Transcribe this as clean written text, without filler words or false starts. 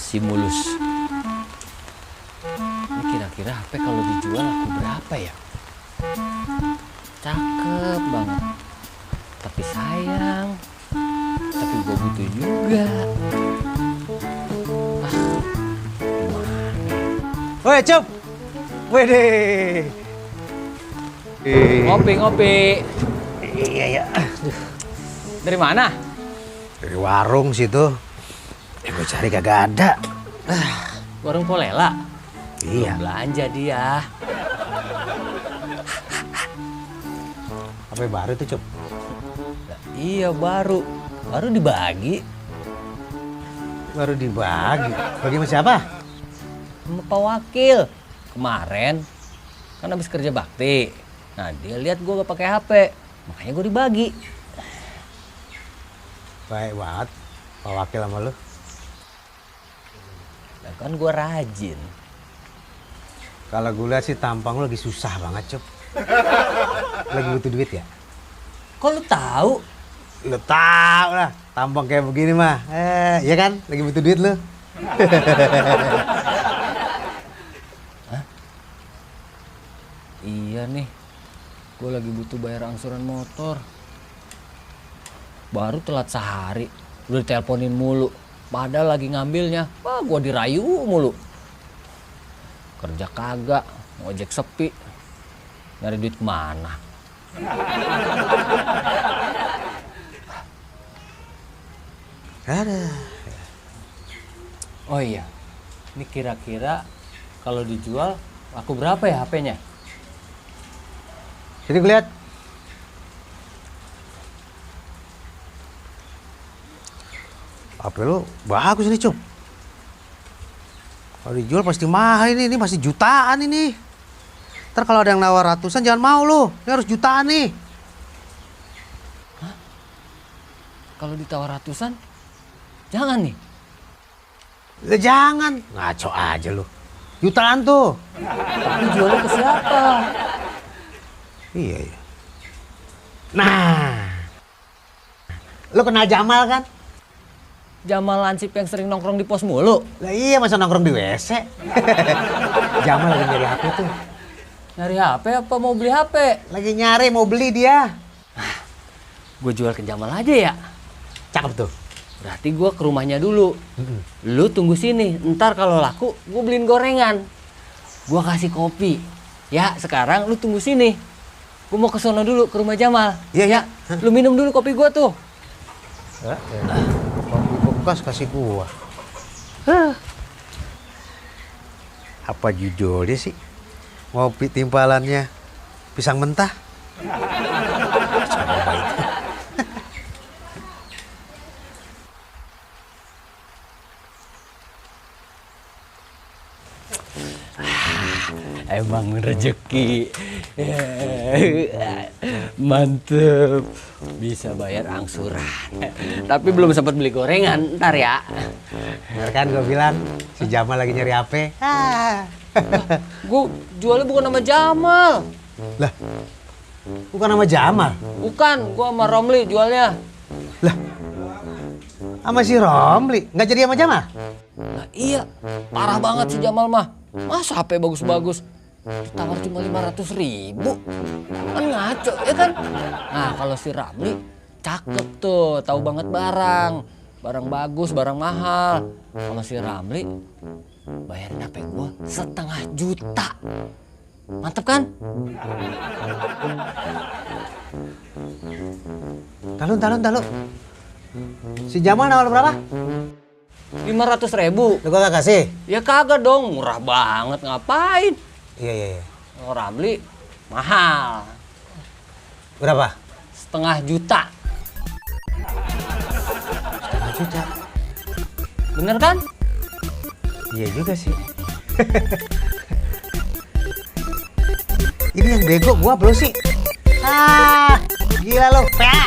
si mulus. Ini kira-kira HP kalau dijual laku berapa ya? Cakep banget. Tapi sayang. Tapi gue butuh juga. Woi, Cup. Wede. Ngopi. Iya. Dari mana? Dari warung situ. Gue cari kagak ada. Warung Polela? Iya. Belum belanja dia. HP baru tuh, Cup. Iya, baru dibagi. Baru dibagi. Bagi sama siapa? Sama Pak Wakil. Kemarin kan habis kerja bakti. Nah, dia lihat gue gak pakai HP. Makanya gue dibagi. Baik banget. Pak Wakil sama lu. Nah, kan gue rajin. Kalau gue lihat sih tampang lu lagi susah banget, Cup. Lagi butuh duit ya? Kok lu tahu? Lu tahu lah, tampang kayak begini mah. Iya kan? Lagi butuh duit lu. Hah? Iya nih. Gue lagi butuh bayar angsuran motor. Baru telat sehari, udah diteleponin mulu. Padahal lagi ngambilnya, wah gue dirayu mulu. Kerja kagak, ngojek sepi. Nyari duit kemana? Ada. Oh iya, ini kira-kira kalau dijual laku berapa ya HP-nya? Sini gue lihat. HP lu bagus nih, Cup. Kalau dijual pasti mahal ini masih jutaan ini. Ntar kalau ada yang nawar ratusan jangan mau lu. Ini harus jutaan nih. Hah? Kalau ditawar ratusan, jangan nih. Ya jangan, ngaco aja lu. Jutaan tuh. Tapi jualnya ke siapa? Iya. Nah, lu kenal Jamal kan? Jamal Lansip yang sering nongkrong di pos mulu. Lah iya, masa nongkrong di WC. Jamal lagi nyari HP tuh. Nyari HP apa mau beli HP? Lagi nyari mau beli dia. Gue jual ke Jamal aja ya. Cakep tuh. Berarti gue ke rumahnya dulu. Lu tunggu sini. Ntar kalau laku gue beliin gorengan. Gue kasih kopi. Ya sekarang lu tunggu sini. Gue mau ke sono dulu ke rumah Jamal. Iya ya. Lu minum dulu kopi gue tuh. Kopi bekas kasih gua. Apa judulnya sih? Ngopi timpalannya pisang mentah. Coba itu. Emang rezeki. Mantep. Bisa bayar angsuran. Tapi belum sempat beli gorengan. Ntar ya. Bener kan gua bilang si Jamal lagi nyari HP. Gue jualnya bukan nama Jamal. Lah, bukan nama Jamal. Bukan, gue sama Romli jualnya. Lah, sama si Romli nggak jadi sama Jamal? Nah, iya, parah banget si Jamal mah. Masa HP bagus-bagus ditawar cuma 500.000? Kan ngaco, ya kan? Nah, kalau si Ramli cakep tuh, tahu banget barang. Barang bagus, barang mahal. Kalau si Ramli bayarin HP gue 500 juta. Mantep kan? Talu. Si Jamal nawar berapa? 500.000. Lu gak kasih? Ya kagak dong, murah banget, ngapain? Iya. Kalau Ramli mahal. Berapa? 500 juta. 5 juta. Bener kan? Iya juga sih. Ini yang bego gua belum sih. Gila lo, PA.